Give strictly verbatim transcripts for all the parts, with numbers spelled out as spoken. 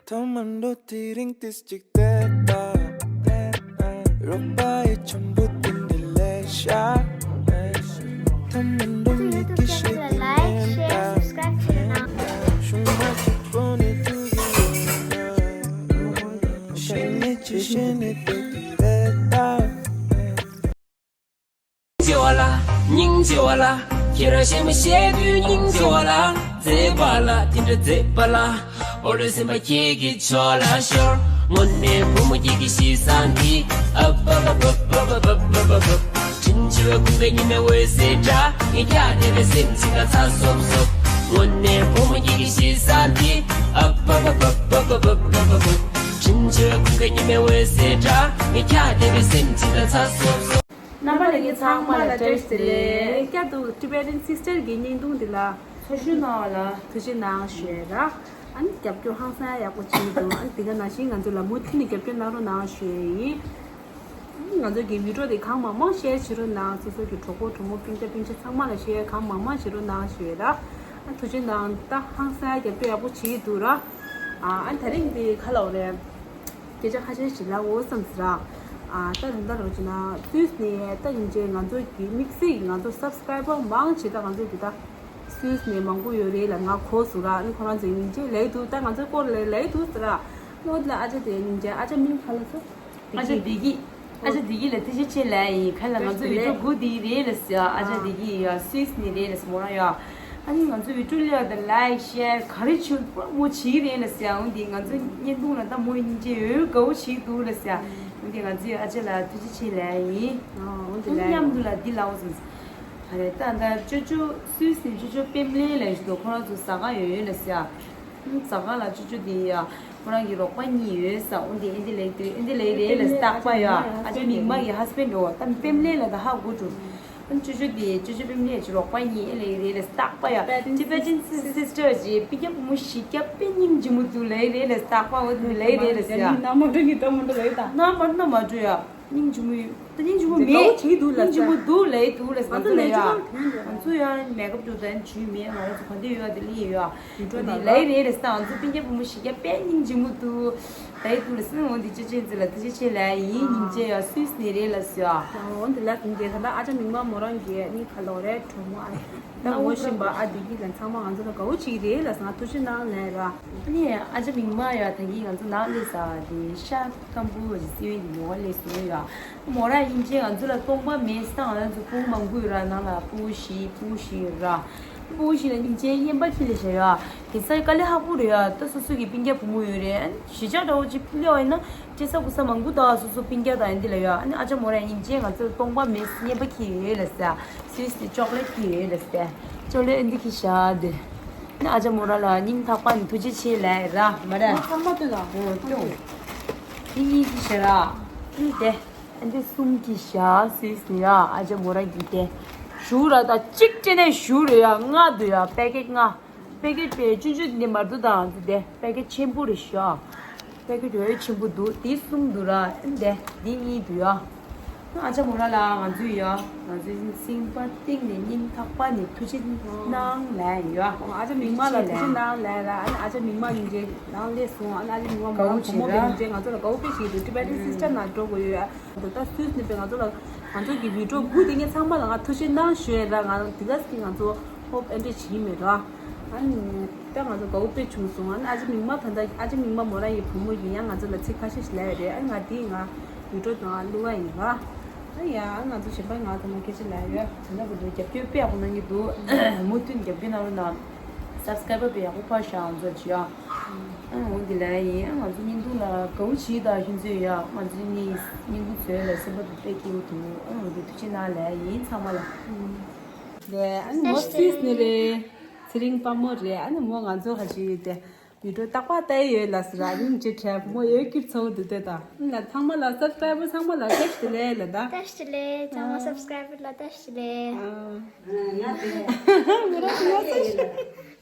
ཐོག་མ་འགྲོ་དེ་རིང་ཏིས་ཅིག་བལྟས་ད། རོགས་པ་ཡི་འཆམ་པོ་དེ་འདྲ་ལས་ཤ། ཐོག་མ་འགྲོ་མི་དགེ་བཤེས་དེ་ལས་ད། ཤུང་མ་གཅིག་པོ་ནི་དུ་གི་ཡོད་ན། ཤེས་ནི་ཅི་ཤེས་ནི་དེ་དེ་བལྟས་ད། སྙིང་རྗེ་བ་ལ། སྙིང་རྗེ་བ་ལ། ཁྱེད་རང་ཤེས་མ་ཤེས་དུས་སྙིང་རྗེ་བ་ལ། མཛེས་པ་ལ་དེ་འདྲ་མཛེས་པ་ལ། ཨོ་ལོས་སེམས་པ་ཁྱེད་ཀྱི་ཕྱོགས་ལ་ཤོར། དངོས་གནས་བུ་མོ་ཁྱེད་ཀྱི་གཤིས་བཟང་འདི། ཨབ་ཨབ་ཨབ། དྲིན་ཆེ་བའི་ཁུངས་སྐྱེལ་ཉི་མའི་འོད་ཟེར་འདྲ། ངས་ཀྱང་དེ་བས་སེམས་ཅི་ལ་ཚ་སོབ་སོབ། དངོས་གནས་བུ་མོ་ཁྱེད་ཀྱི་གཤིས་བཟང་འདི། ཨབ་ཨབ་ཨབ། དྲིན་ཆེ་བའི་ཁུངས་སྐྱེལ་ཉི་མའི་འོད་ཟེར་འདྲ། ངས་ཀྱང་དེ་བས་སེམས་ཅི་ལ་ཚ་སོབ་སོབ། རྣམ་པ་ལྷན་རྒྱས་ཚང་མ་ལ་བཀྲ་ཤིས་བདེ་ལེགས། བསྐྱར་དུ་Tibetan Sister གི་བརྙན་ཐུང་འདི་ལ་ཚོགས་ཞུགས་གནང་བ་ལ་ཐུགས་རྗེ་གནང་ཞུ་ཡ་ར། ཨ་ནི་རྒྱབ་སྐྱོར་ཧང་སང་ཡག་པོ་བྱེད་ཀྱི་འདུག་ཨ་ནི་དེ་ག་ནང་བཞིན་ང་ཚོ་ལ་མུ་མཐུད་ནས་རྒྱབ་སྐྱོར་གནང་རོགས་གནང་ཞུ་ཡ་ཡིན། ང་ཚོ་གི་video དེ་གང་མང་མང་share བྱེད་རོགས་གནང་། སོ་སོ་གི་གྲོགས་པོ་གྲོགས་མོ་སྤུན་ཀྱག་སྤུན་མཆེད་ཚང་མ་ལ་share གང་མང་མང་བྱེད་རོགས་གནང་ཞུ་ཡ་ར། ཨ་ཐུགས་རྗེ་གནང་། ད་ཧང་སང་རྒྱབ་སྐྱོར་ཡག་པོ་བྱེད་ཀྱི་འདུག་ར། ཨ་ཨ་ནི་དེ་རིང་དེ་ག་ལབ་དགོས་རེད། སྐད་ཆ་ཁ་ཤས་ཤིག་ལབ་འོ་བསམ་ཟེར་ར། ཨ་ད་ད་ལྟ་རོ་ཅི་ན་སུད་སི་ནས་ད་ཡིན་ཅེ་ང་ཚོ་གི་དམིགས་བསལ་གྱི་ང་ཚོ་subscriber མང་ཆེ་ད་ང་ཚོ་གི་ད་སུད་སི་ནས་མང་པོ་ཡོད་རེད་ལ་ང་གོ་སོང་ར། ཨ་ནི་ཁོ་རང་ཚོ་ཡིན་ཅེ་ལབ་འདུག་ད་ང་ཚོའི་སྐོར་ལ་ལབ་འདུག་ཟེར་ར། ཨ་ནི་འོ་དེ་ལ་ཨ་ཅག་དེ་ཡིན་ཅེ་ཨ་ཅག་མིང་ག་ལབ་སོང་། ཨ་ཅག་བདེ་སྐྱིད། ཨ་ཅག་བདེ་སྐྱིད་ལ་ཐུགས་རྗེ་ཆེ་ལབ་ཡིན། ཁ་ལ་ང་ཚོ་བི་ཌི་ཡོ་སྒུག་བསྡད་ཀྱི་རེད་ལབ་ཟེར། ཨ་ཅག་བདེ་སྐྱིད་ཡ་སུད་སི་ནས་རེད་ལབ་ཟེར་མོ་རང་ཡ། ཨ་ནི་ང་ཚོ་བི་ཌི་ཡོ་ལ་ཡ་དང་like share ག་རེ་བྱུང་པུ་ར་མོ་བྱེད་ཀྱི་རེད་ལབ་ཟེར། འོན་ཏེ་ང་ཚོ་བརྙན་ཐུང་ལ་ད་མོ་སྙིང་རྗེ་ཡོད་དགའ་བོ་བྱེད་ཀྱི་འདུག་ལབ་ཟེར། འོན་ཏེ་ང་ཚོས་ཨ་ཅག་ལ་ཐུགས་རྗེ་ཆེ་ལབ་ཡིན། ཨ་འོན་ཏེ་ལབ་མཉམ་དུ་ལ་འདི་ལབ་འོ་ཟེར། ཨ་རེད་ད་ད་ཅོ་ཅོ་སུད་སི་ནས་ཅོ་ཅོ་པེམ་ལེ་ལབ་ཞིག་འདུག་ཁོ་རང་ཚོ་ཟ་ཁང་ཡོད་ཡོད་ལབ་ཟེར། ཟ་ཁང་ལ་ཅོ་ཅོ་དེ་ཡ་ཁོ་རང་གི་རོགས་པ་གཉིས་ཡོད་ས། འོན་ཏེ་ཨེ་འདི་ལེགས་དུས་ཨེ་འདི་ལེགས་རེད་ལ་སྟག་པ་ཡ། ཨ་ཅག་མིག་དམར་གྱི་ཧ་སི་བན་ཌི་འགྲོ་བ་ད་པེམ་ལེ་ལ་ད་ཧ་གོ་འགྲོ། ཨ་ཅོ་ཅོ་དེ་ཅོ་ཅོ་པེམ་ལེ་ཅི་རོགས་པ་གཉིས་ཨེ་ལེགས་རེད་ལ་སྟག་པ་ཡ། Tibetan Sister ཅི་པི་ཀྱ་བུ་མོ་ཞིག་ཀྱ་པེ་སྙིང་རྗེ་མོ་འདུག་ལེགས་རེད་ལ་སྟག་པ་འོ་དེ་ལེགས་རེད་ལ་ཟེར་ཡ། ན་མ་འགྲོ་གི་ཏོ་མ་འགྲོ་ལེགས་ད། ན་མ་ན་མ་འགྲོ་ཡ། སྙིང་རྗེ་མོ་ཡོད། ད་སྙིང་རྗེ་མོ་མེད། དགའ་བོ་བྱེད་ཀྱི་འདུག་ལ་སྙིང་རྗེ་མོ་འདུག་ལབ་ཀྱི་འདུག་ལ་ང་ཚོ་ལ་ཡ། ང་ཚོ་ཡ་མེག་ཨབ་འགྲོ་དང་ཇུས་མེད། ང་རང་ཚོ་ག་འདྲ་ཡོད་དེ་ལི་ཡོད་ཡ། འགྲོ་དེ་ལའི་རེད་ལ་ས་ང་ཚོ་སྤུན་ཀྱག་བུ་མོ་ཞིག་ཀྱ་པེ་སྙིང་རྗེ་མོ་འདུག་ལའི་འདུག་ལ་སི་འོ་འདི་ཅི་ཅི་ཟེར་ལ་ཐུགས་རྗེ་ཆེ་ལ་ཡིན། སྙིང་རྗེ་ཡ་སུད་སི་ནས་རེད་ལ་སི་ཡ། འོ་འདི་ལ་སྙིང་རྗེ་ད་ལྟ་ཨ་ཅག་མིག་དམར་མོ་རང་གི་ནི་ཁ་ལོ་རེད་གྲོགས་མོ་ཨ། ད་ངོ་ཤེས་པ་ཨ་བདེ་སྐྱིད་ལ་ཚང་མ་ང་ཚོ་ལ་དགའ་བོ་བྱེད་ཀྱི་རེད་ལ་ས་ང་ཐུགས་རྗེ་གནང་ལབ་ར། ཨ་ནི་ཨ་ཅག་མིག་དམར་ཡ་ད་གིན་ང་ཚོ་ནང་སླེབས་ས་དེ་ཤ་སྐམ་པོ་ཞིག་སི་ཝེན་དེ་ཡོང་བ་སླེབས་སོང་ཡ། མོ་ར་ཡིན་ཅེ་ང་ཚོ་ལ་སྟོང་པ་མེད་ས། ང་ཚོ་སྤུ་གུ་མང་པོ་ཡོད་ར། ནང་ལ་སྤུ་གུ་བཞི་སྤུ་གུ་བཞི་ཡོད་ར། སྤུ་གུ་བཞི་ལ་ཡིན་ཅེ་སྨྱོན་པ་ཁྱི་ལས་བྱ་ཡ། དེ་ས་དཀའ་ལས་ཁག་པོ་རེད་ཡ། ད་སོ་སོ་གི་སྤུན་ཀྱག་བུ་མོ་ཡོད་རེད། གཞིས་ཆགས་འདྲ་བོ་ཅིག་སླེབས་པ་ཡིན་ན་སྐྱེ་ས་སྐུ་ས་མང་པོ་ད་སོ་སོ་སྤུན་ཀྱག་དང་ཡིན་དེ་ལ་ཡ། ཨ་ནི་ཨ་ཅག་མོ་ར་ཡིན་ཅེ་ང་ཚོ་ལ་སྟོང་པ་མེད་སྨྱོན་པ་ཁྱི་ཡོད་ལ་ས། སུད་སི་ཅོག་ལེ་ཁྱི་ཡོད་ལ་ས། ཅོག་ལེ་ཨེ་འདི་ཁྱི་ཤ་དེ། ཨ་ནི་ཨ་ཅག་མོ་ར་ལ་སྙིང་ཐག་པ་ནས་ཐུགས་རྗེ་ཆེ་ལབ་ར་མ་ར། ང་ཚང་མ་ལྟོས་དང་། འོ་ལྟོས། འདི་གཉིས་ཀྱི་ཤ་ར། ཨ་ནི་དེ། ཨ་འདི་གསུམ་གྱི་ཤ་སུད་སི་ནས་ཡ་ཨ་ཅག་མོ་ར་གི་དེ། ཞུ་ར་ད་གཅིག་སྤྲད་ནས་ཞུ་རེད་ཡ། ལྔ་འདུག་ཡ་པེ་ཀེཊ་ལྔ། པེ་ཀེཊ་དེ་ཆུང་ཆུང་འདི་མ་འདུག་དང་འདི་དེ་པེ་ཀེཊ་ཆེན་པོ་རེད་ཤག་པེ་ཀེཊ་འོས་ཆེན་པོ་འདུག་དེ་གསུམ་འདུག་ར། ཨ་འདི་དེ་གཉིས་འདུག་ཡ། ཨ་ཅག་མོ་ར་ལ་ང་ཚོས་ཡ་ང་ཚོའི་སེམས་པ་གཏིང་ནས་སྙིང་ཐག་པ་ནས་ཐུགས་རྗེ་གནང་ལབ་ཡ། ཨ་ཅག་མིག་དམར་ལ་ཐུགས་རྗེ་གནང་ལབ་ཡ། ཨ་ཅག་མིག་དམར་ཡིན་ཅེ་ནང་སླེབས་སོང་། ཨ་ཅག་མིག་དམར་མོ་ར་བུ་མོ་བས་ཡིན་ཅེ་ང་ཚོ་ལ་དགའ་བོ་དཔེ་ཞིག་འདུག Tibetan Sister ནང་འགྲོ་དགོས་ཡོད་ཡ། ད་ལྟ་སུད་སི་ནས་པའི་ང་ཚོ་ལ་ང་ཚོ་གི་video སྒུག་དེ་ངས་ཚང་མ་ལ་ང་ཐུགས་རྗེ་གནང་ཞུ་ཡ་ར། ང་དེ་ག་ཟིག་ང་ཚོ་hope ཨེ་འདྲ་བྱིན་མེད་ར། ཨ་ནི་ད་ང་ཚོ་དགའ་བོ་དཔེ་བྱུང་སོང་། ཨ་ནི་ཨ་ཅག་མིག་དམར་ད་ལྟ་ཨ་ཅག་མིག་དམར་མོ་ར་ཡི་བུ་མོ་ཡིན་ཡང་ང་ཚོ་ལ་ཚིག་ཁ་ཤས་ཤིག་ལབ་ཡ་རེད། ཨ་ནི་ང་དེ་ང་video ནང་བླུག་བ་ཡིན་ར། ཨ་ཡ་ང་ཚོ་གཞན་པ་ང་ཚོ་ནང་སྐད་ཆ་ལབ་ཡོད། ད་ལྟ་བུ་དུ་རྒྱབ་སྐྱོར་དཔེ་ཡག་པོ་གནང་གི་འདུག་མུ་མཐུད་རྒྱབ་སྐྱོར་གནང་རོགས་གནང་། subscriber དཔེ་ཡག་པོ་འཕར་ཤག་ང་ཚོ་ཇི་ཡ། ཨ་འོ་འདི་ལ་ཡིན། ཨ་ང་ཚོ་བརྙན་ཐུང་ལ་དགའ་བོ་བྱེད་དང་ཁྱོད་ཚོས་ཡ། ང་ཚོ་ནི་བརྙན་ཐུང་བཟོས་ལ་སེམས་པ་དུ་དཔེ་སྐྱིད་པོ་འདུག་ཨ་འོ་འདི་ཐུགས་རྗེ་གནང་ལ་ཡིན་ཚང་མ་ལ། ལས་ཨ་ནི་མོ་སིས་ནི་རེད། ཚེ་རིང་དཔའ་མོ་རེད། ཨ་ནི་མོ་ང་ཚོ་ཧ་ཅི་ཡོད་དེ། video རྟག་པར་ལྟ་ཡི་ཡོད་ལ་ཟེར་ར། སྙིང་རྗེ་བྲལ་བུ་མོ་ཡོད་ཀྱི་ཚོགས་འདུག་དེ་དང་ལ་ཚང་མ་ལ་subscriber ཚང་མ་ལ་བཀྲ་ཤིས་བདེ་ལེགས་ལ་ད། བཀྲ་ཤིས་བདེ་ལེགས་ཚང་མ་subscriber ལ་བཀྲ་ཤིས་བདེ་ལེགས། ཨ། ང་དེ། ང་རང་ང་ས་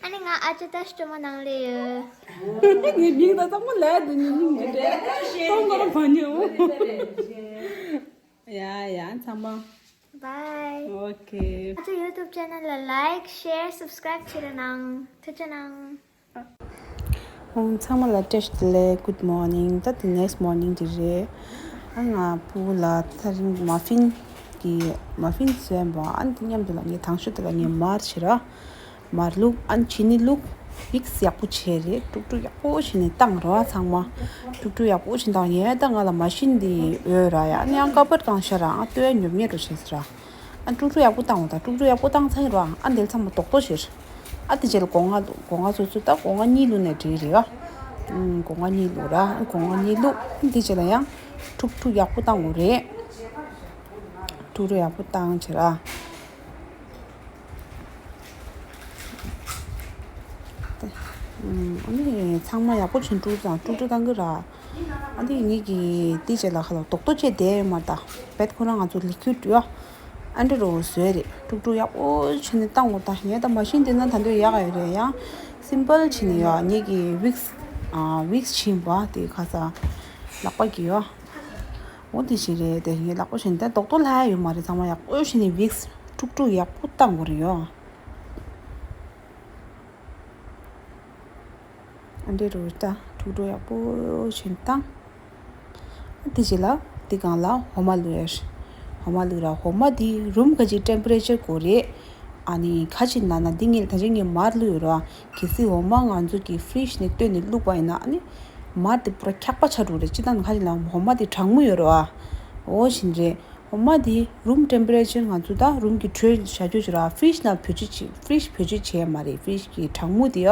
ཨ་ནི་ང་ཨ་ཅེ་ད་སྤྲོ་མོ་ནང་ལས་ཡོད། ངའི་མིང་ད་ཚང་མ་ལས་དུ་ནི་སྙིང་རྗེ་བྲལ་གཏོང་ག་ར་མ་ཉོ། ཡ་ཡ་ཚང་མ། Bye. Okay. ཨ་ཅེ་YouTube channel ལ་like, share, subscribe བྱེད་རོགས་གནང་། ཐུགས་རྗེ་གནང་། ཚང་མ་ལ་བཀྲ་ཤིས་བདེ་ལེགས། Good morning། ད་དེ་next morning་དེ་རེད། ཨ་ང་བུ་ལ་ཐག་རིང་muffin་གི་muffin་བཟོས་པ། ཨ་ནི་དེ་མཉམ་དུ་ལ་ངས་དང་ཤོས་དེ་ལ་ངས་མར་བྱེད་ར། མར་བླུགས། ཨ་ནི་ཅི་ནི་བླུགས། mix་ཡག་པོ་བྱས་རེད། དཀྲུག་དཀྲུག་ཡག་པོ་བྱས་ནས་བཏང་རོགས། ཚང་མ་དཀྲུག་དཀྲུག་ཡག་པོ་བྱས་བཏང་། ངས་ད་ང་ལ་machine་དེ་ཡོད་ར་ཡ། ཨ་ནི་ཡང་ཀ་པར་གང་ཤ་ར། ཨ་ལྟོས་ཉོབ་ཉེ་རུ་བྱས་ར། ཨ་དཀྲུག་དཀྲུག་ཡག་པོ་བཏང་བ་དང་། དཀྲུག་དཀྲུག་ཡག་པོ་བཏང་ཚར་ར། ཨ་འདིར་ཚང་མ་རྡོག་རྡོག་བྱས། ཨ་དེ་རྗེས་ལ་སྒོ་ང་སྒོ་ང་སོ་སོ་ད་སྒོ་ང་གཉིས་བླུགས་ནས་འགྲིག་རེད་ཡ། ཨུམ། སྒོ་ང་གཉིས་བླུགས་ར། སྒོ་ང་གཉིས་བླུགས། དེ་རྗེས་ལ་ཡང་དཀྲུག་དཀྲུག་ཡག་པོ་བཏང་དགོས་རེད། དཀྲུག་དཀྲུག་ཡག་པོ་བཏང་བྱས་ར། ཨ་ནི་ཚང་མ་ཡག་པོ་བྱས་དཀྲུག་དང་དཀྲུག་དཀྲུག་བཏང་གི་ར། ཨ་ནི་ངེད་ཀྱིས་དེ་རྗེས་ལ་ཁ་ལ་རྡོག་རྡོག་བྱས་བསྡད་ཡོད་མ་རེད་ད། རྦད་ཁོ་རང་ང་ཚོ་liquid་ཡོད། ཨ་འདྲ་རུ་བཟོས་རེད། དཀྲུག་དཀྲུག་ཡག་པོ་བྱས་ནས་བཏང་དགོས་ད། ངས་ད་machine་དེ་ན་ད་འདོད་ཡག་ཡོད་རེད། ཡང་simple་བྱས་ནས་ཡོད། ངེད་ཀྱིས་whisk་ཨ་whisk་བྱིན་པ་དེ་ཁ་ས་ལག་པ་གིས་ཡོད། འོ་དེ་ཞིག་རེད་དེ། ངས་ལག་པ་བྱས་ནས་ད་རྡོག་རྡོག་ལྷག་ཡོད་མ་རེད། ཚང་མ་ཡག་པོ་བྱས་ནས་whisk་དཀྲུག་དཀྲུག་ཡག་པོ་བཏང་དགོས་རེད་ཡོད། ཨ་འདྲ་རུ་ད་དཀྲུག་དཀྲུག་ཡག་པོ་བྱས་བཏང་། དེ་རྗེས་ལ་དེ་སྒང་ལ་འོ་མ་བླུགས་ཡོད། འོ་མ་བླུགས་ར། འོ་མ་དེ་རུམ་ག་ཅིག་temperature་དགོས་རེད། ཨ་ནི་ཁ་ཅིག་ན་ན་འདི་ངས་ད་ཅི་ངས་མར་བླུགས་ཡོད་ར། གལ་སྲིད་འོ་མ་ང་ཚོ་གི་fridge་ནས་བཏོན་ནས་བླུགས་པ་ཡིན་ན་ཨ་ནི་མར་དེ་པུ་ར་འཁྱག་པ་ཆགས་འགྲོ་རེད། སྤྱིར་བཏང་ཁ་ཅིག་ལ་འོ་མ་དེ་གྲང་མོ་ཡོད་ར། འོ་བཞིན་རེད། འོ་མ་དེ་room temperature་ང་ཚོ་ད་རུམ་གྱི་དྲོད་བཞག་རྒྱུ་ཅིག་ར། fridge་ནང་བེད་སྤྱོད་བྱེད། fridge་བེད་སྤྱོད་བྱས་མ་རེད། fridge་གི་གྲང་མོ་དེ་ཡ་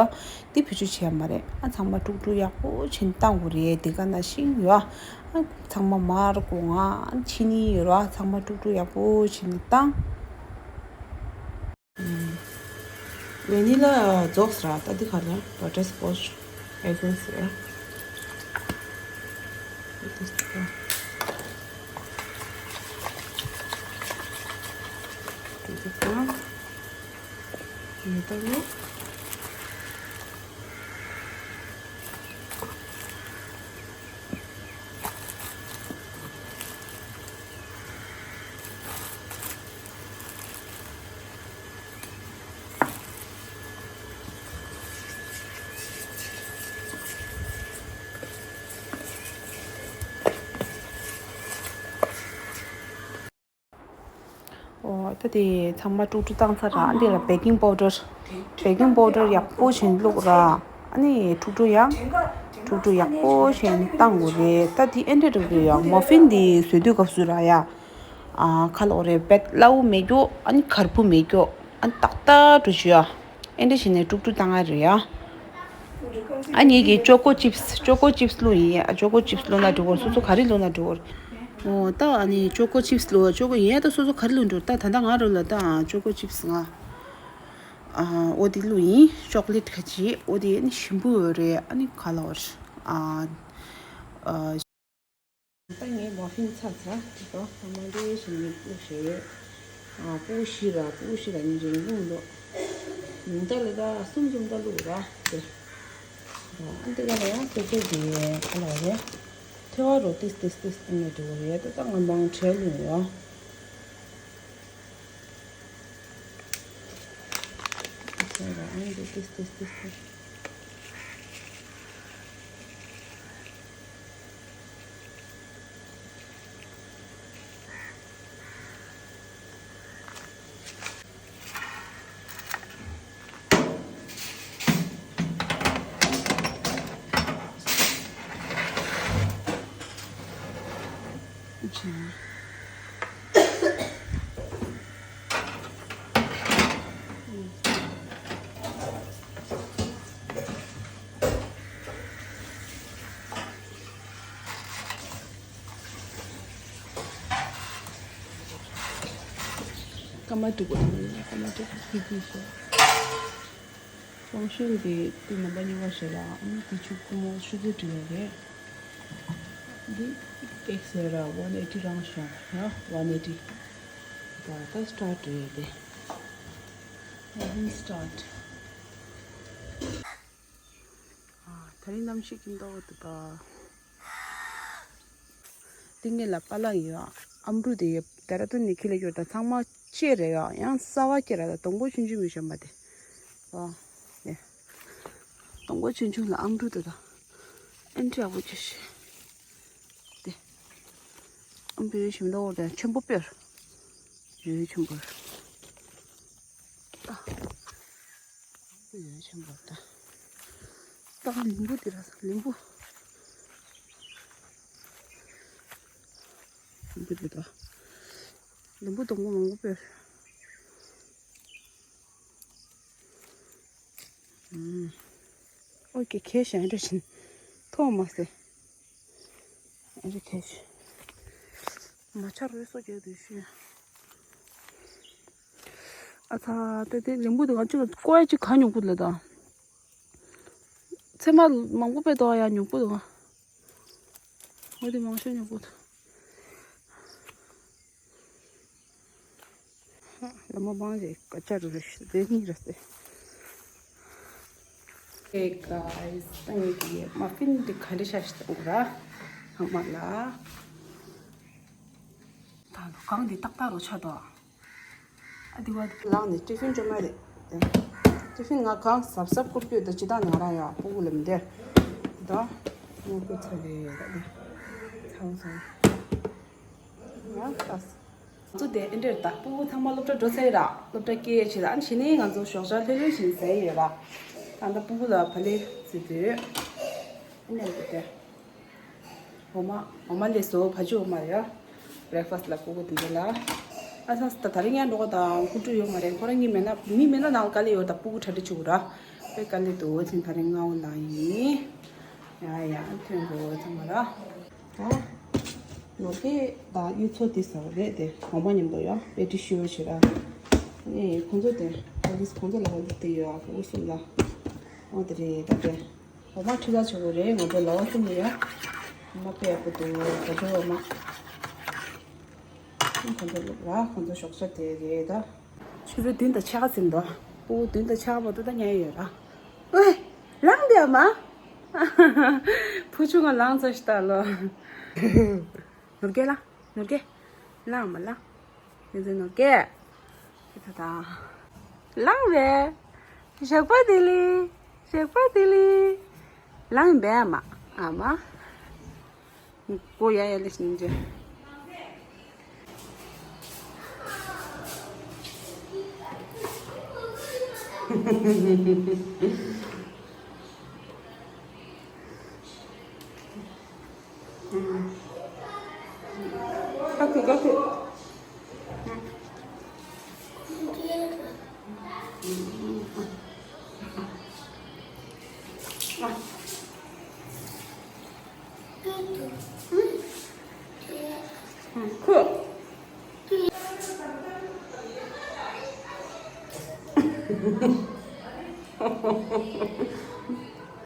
དེ་བེད་སྤྱོད་བྱས་མ་རེད། ཨ་ཚང་མ་དཀྲུག་དཀྲུག་ཡག་པོ་བྱས་ནས་བཏང་དགོས་རེད། དེ་ག་ནང་བཞིན་ཡོད། ཨ་ཚང་མ་མར་སྒོ་ང་ཅི་ནི་ཡོད་ར། ཚང་མ་དཀྲུག་དཀྲུག་ཡག་པོ་བྱས་ནས་བཏང་། vanilla་རྫོགས་ར། ད་འདི་ག་རེ་butterscotch essence་ར། འདི་ད་ཡོད་ད་ལོ། ཨོ་ད་དེ་ཚང་མ་དཀྲུག་དཀྲུག་བཏང་ཚར་ར། ཨ་འདི་ལ་baking powder། baking powder་ཡག་པོ་བྱས་བླུགས་ར། ཨ་ནི་དཀྲུག་དཀྲུག་ཡང་དཀྲུག་དཀྲུག་ཡག་པོ་བྱས་བཏང་དགོས་རེད། ད་དེ་ཨེ་འདྲ་འགྲོ་གི་ཡོད། muffin་དེ་བཟོ་དུས་སྐབས་སུ་ར་ཡ། ཨ་ཁ་ལོ་རེ་བེད་སླ་བོ་མེད་རྒྱུ། ཨ་ནི་གར་པོ་མེད་རྒྱུ། ཨ་ནི་ཏག་ཏག་འགྲོ་ཞུ་ཡ། ཨེ་འདྲ་བྱས་ནས་དཀྲུག་དཀྲུག་བཏང་ང་རེད་ཡ། ཨ་ངེད་ཀྱིས་choco chips། choco chips་བླུགས་ཡིན། ཨ་choco chips་བླུགས་ན་འགྲིག་གོ། སོ་སོ་ག་རེ་བླུགས་ན་འགྲིག་གོ། ཨོ་ད་ཨ་ནི་choco chips་བླུགས། choco་ཡིན་ད་སོ་སོ་ག་རེ་བླུགས་འགྲོ། ད་ད་ལྟ་ང་རོ་ལ་ད་choco chips་ང་ཨ་ཨོ་དེ་བླུགས་ཡིན། chocolate་ཁ་ཅིག་ཨོ་དེ་ཨ་ནི་ཞིམ་པོ་ཡོད་རེད། ཨ་ནི་ག་ལ་བར་ཨ་ཨ། ད་ངས་muffin་ཚར་ཚར་དེ་ག་ཧ་མ་འདྲེ་ཞིག་ནས་བླུགས་ཞེས། ཨ་སྤུ་གུ་བཞི་ར། སྤུ་གུ་བཞི་ར་ཉིན་རེ་བླུགས་འདུག་ཉིན་ལྟར་ལ་ད་གསུམ་གསུམ་ད་བླུགས་ར་དེ། ཨ་འདི་ག་ལ་ཡང་སོ་སོ་གི་ག་ལ་རེད། ཐེ་བ་རོ་ཏིས་ཏིས་ཏིས་ཨ་ནི་འགྲོ་གི་རེད། ད་ད་ང་མང་བྲལ་ལུས་ཡོད། ཨ་འདི་ཏིས་ཏིས་ཏིས་ཏིས། ཀ་མ་ཏུ་གོ་ནི་ཀ་མ་ཏུ་གོ་ཕི་ཕི་ཤོ། ཧྥང་ཤུན་གྱི་དུས་རྣམ་པ་གཉིས་པ་ཞིག་ལ་ཨ་ནི་དུས་ཆུ་ཁོ་མོ་ཆུ་ཚོད་དྲུག་ཡོད་རེད། འདི་ཨེག་སེ་ར་one eighty་རང་བྱུང་ཡ། one eighty། ད་ད་start་རེད་དེ། oven start། ཨ་ད་རིང་གནམ་གཤིས་ཀྱི་མདོག་འདུག་ད། ཏིང་ངེ་ལ་པ་ལགས་ཡོད། ཨམ་རུ་དེ་ཡོད། ད་ར་ཏུ་ནི་ཁི་ལ་ཡོད། ད་ཚང་མ་ཅེ་རེ་ཡོད། ཡང་ས་བ་ཀེ་ར་ད་སྡོང་པོ་ཆུང་ཆུང་མི་ཤམ་པ་དེ། ཨོ། ནེ། སྡོང་པོ་ཆུང་ཆུང་ལ་ཨམ་རུ་དེ་ད། ཨེ་འདྲ་ཡག་པོ་བྱས་ཤིག་དེ། ཨམ་བུའི་ཞིམ་མདོག་དེ་ཆེན་པོ་དཔེར། ཡོད་ཆེན་པོར། ད། ཡོད་ཆེན་པོར་ད། ད་ལིམ་བུ་དེ་ར་ལིམ་བུ། ལིམ་བུ་དེ་ད། ལིམ་བུ་སྡོང་པོ་མང་པོ་དཔེར། ཨོ་ཀེ་ཁེ་ཞན་རེ་བཞིན་ཐོག་མ་སེ། ཨ་རེ་ཁེ་ཞན། མ་ཆ་རོས་སོ་རྒྱག་དུས་ཤི། ཨ་ཚ་དེ་དེ་ལིམ་བུ་དེ་ང་གཅིག་ལ་ཀོ་ཡ་གཅིག་ག་ཉོག་པོ་ལ་དང་། ཚེ་མ་མང་པོ་པའི་དོ་ཡ་ཉོག་པོ་དང་། ང་དེ་མང་ཤོས་ཉོག་པོ་དང་། ལ་མ་བང་རེ་ཀ་ཅར་རེ་ཤི་དེ་གཉིས་རེ་སེ། Hey guys, ད་ངེད་ཀྱི་མ་ཕིན་འདི་ག་འདྲ་ཤ་ཤི་འདུག་ར། ཚང་མ་ལ། ད་ལོ་གང་འདི་ཏག་ཏག་རོ་ཆ་དོ། ཨ་དི་བ་ལག་ནས་ཏི་ཕིན་ཅོ་མ་རེད། ཏི་ཕིན་ང་གང་གཟབ་གཟབ་བསྐུར་གྱི་ཡོད་ད་ཅི་ད་ང་རང་ཡང་སྤུ་གུ་ལ་མི་འདེར། ད་ངོ་ཀུ་ཚ་རེད་ད་དེ། ཚང་སོང་། ཡང་ལྟ། ང་ཚོ་དེ་ཨེ་འདྲེར་ད་སྤུ་གུ་ཚང་མ་སློབ་གྲྭ་འགྲོ་ཚར་ར་སློབ་གྲྭ་སྐྱེལ་ཡས་བྱེད་ད་ཨ་ནི་ཕྱི་ནས་ང་ཚོ་ཞོགས་ཇ་ལྷོད་ལྷོད་བཞིན་ཟས་ཡོད་ར། ད་ལྟ་སྤུ་གུ་ལ་བ་ལེ་ཟེར་དུས། ཨེ་འདྲེར་དེ། འོ་མ། འོ་མ་ལས་བཟོ་བ་ཅི་འོ་མ་རེད་ཡ། breakfast ལ་སྤུ་གུ་དེ་འདྲ་ལ། ཨ་ས་ད་ད་རིང་ཡང་འགྲོ་ག་དང་སྐུ་དྲུང་ཡོད་མ་རེད་ཁོ་རང་གཉིས་མེད་ན་མི་མེད་ན་ནང་དཀའ་ལས་ཡོད་ད་སྤུ་གུ་གྲ་སྒྲིག་བྱེད་དགོས་ར། དཔེ་དཀའ་ལས་འདུག་འོ་ཚིན་ད་རིང་ང་འོ་ལ་ཡིན། ཡ་ཡ་ཐོན་དགོས་ཚང་མ་ར། ད། ནོར་སྐལ་དང་གཡུ་མཚོ་དེ་ཟ་བ་རེད་དེ་འོ་མ་མཉམ་དུ་ཡ་པེ་ཏི་ཤུ་བ་བྱེད་ར། ནས་ཁོང་ཚོ་དེ་ཨ་ལིས་ཁོང་ཚོ་ལ་བ་འདུག་དེ་ཡོད་ཨ་ཁོ་གསུམ་ལ། འོ་དེ་རེད་ད་དེ། འོ་མ་ཁྲི་ལ་ཆོག་གི་རེད་ང་ཚོ་ལ་བ་ཁྱུམ་ནས་ཡ། འོ་མ་དཔེ་ཡག་པོ་འདུག་ད་ཆོག་འོ་མ། ཁོང་ཚོ་ལ་ཁོང་ཚོ་ཞོགས་ཇ་དེ་རེད་ད། ཆུ་ཚོད་བདུན་དང་ཕྱེད་ཀ་ཟིན་འདུག་སྤུ་གུ་བདུན་དང་ཕྱེད་ཀ་བར་དུ་ད་ཉལ་ཡོད་ར། ཨོའེ། ལངས་དེ་ཨ་མ། བུ་ཆུང་ང་ལངས་ཚར་ཤི་ད་ལོ། ནོར་རྒྱས་ལ། ནོར་རྒྱས། ལངས་མ་ལངས། ཡིན་ཟེར་ནོར་རྒྱས། ད་ད། ལངས་བས། ཞག་པ་དེ་ལི། ཞག་པ་དེ་ལི། ལངས་བས་ཨ་མ། ཨ་མ། ཀོ་ཡ་ཡ་ལེ་ཤིན་ཇེ། ཀ་ཁི་ཀ་ཁི།